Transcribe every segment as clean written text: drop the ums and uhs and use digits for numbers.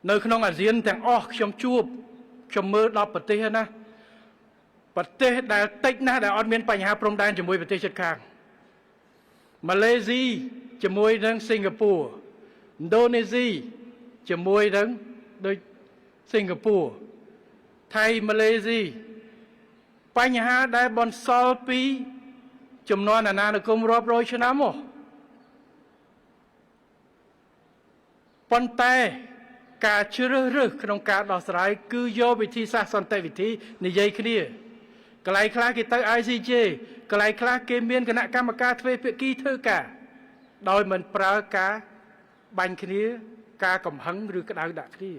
នៅក្នុងអាស៊ានទាំងអស់ខ្ញុំជួបខ្ញុំមើល10ប្រទេសណាប្រទេសដែលតិចណាស់ដែលអត់មានបញ្ហាព្រំដែនជាមួយប្រទេសជិតខាងម៉ាឡេស៊ីជាមួយនឹងសិង្ហបុរីឥណ្ឌូនេស៊ីជាមួយនឹងដូចសិង្ហបុរីថៃម៉ាឡេស៊ីបញ្ហាដែលបន្សល់ពីចំនួនអាណានិគមរាប់រយឆ្នាំមកប៉ុន្តែការជ្រើសរើសក្នុងការដោះស្រាយគឺយកវិធីសាស្ត្រសន្តិវិធីនិយាយគ្នាកន្លែងខ្លះគេទៅ ICJ កន្លែងខ្លះគេមានគណៈកម្មការទ្វេភាគីធ្វើការដោយមិនប្រើការបាញ់គ្នាការកំហឹងឬក្តៅដាក់គ្នា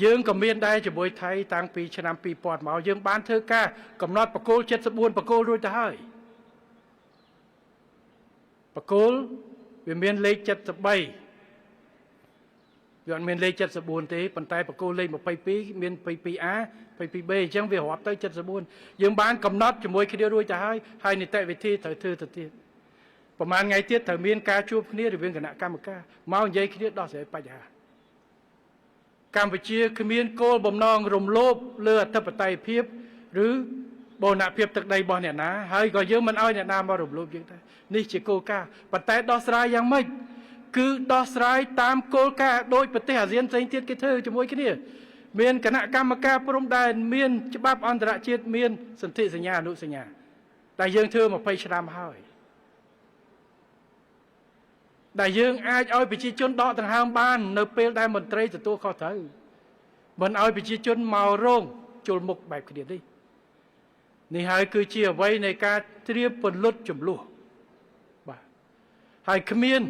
យើងក៏មានដែរជាមួយថៃតាំងពីឆ្នាំ2000មកយើងបានធ្វើការកំណត់បកគោល74បកគោលរួចទៅហើយបកគោលវាមានលេខ73វាអត់មានលេខ74ទេប៉ុន្តែបកគោលលេខ22មាន 22A 22B អញ្ចឹងវារាប់ទៅ74យើងបានកំណត់ជាមួយគ្នារួចទៅហើយហើយនីតិវិធីត្រូវធ្វើទៅទៀតប្រហែលថ្ងៃទៀតត្រូវមានការជួបគ្នារវាងគណៈកម្មការមកនិយាយគ្នាដោះស្រាយបញ្ហាកម្ពុជាគ្មានគោលបំណងរំលោភលើអធិបតេយ្យភាពឬបូរណភាពទឹកដីរបស់អ្នកណាហើយក៏យើងមិនឲ្យអ្នកណាមករំលោភយើងដែរនេះជាគោលការណ៍ប៉ុន្តែដោះស្រាយយ៉ាងម៉េចគឺដោះស្រាយតាមគោលការណ៍ដោយប្រទេសអាស៊ានផ្សេងទៀតគេធ្វើជាមួយគ្នាមានគណៈកម្មការព្រំដែនមានច្បាប់អន្តរជាតិមានសន្ធិសញ្ញាអនុសញ្ញាតែយើងធ្វើ20ឆ្នាំហើយដែលយើងអាចឲ្យប្រជាជនដកដង្ហើមបាននៅពេលដែលមន្ត្រីទទួលខុសត្រូវមិនឲ្យប្រជាជនមករងជុលមុខបែបគ្នានេះនេះហើយគឺជាអ្វីនៃការត្រៀមពន្លត់ចំនួនបាទហើយគ្មាន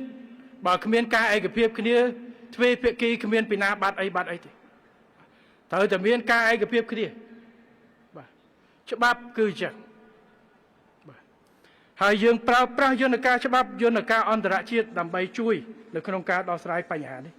បើគ្មានការឯកភាពគ្នាទ្វេភាគីគ្មានពីណាបាត់អីបាត់អីទេត្រូវតែមានការឯកភាពគ្នាបាទច្បាប់គឺអញ្ចឹងបាទហើយយើងប្រើប្រាស់យន្តការច្បាប់យន្តការអន្តរជាតិដើម្បីជួយនៅក្នុងការដោះស្រាយបញ្ហានេះ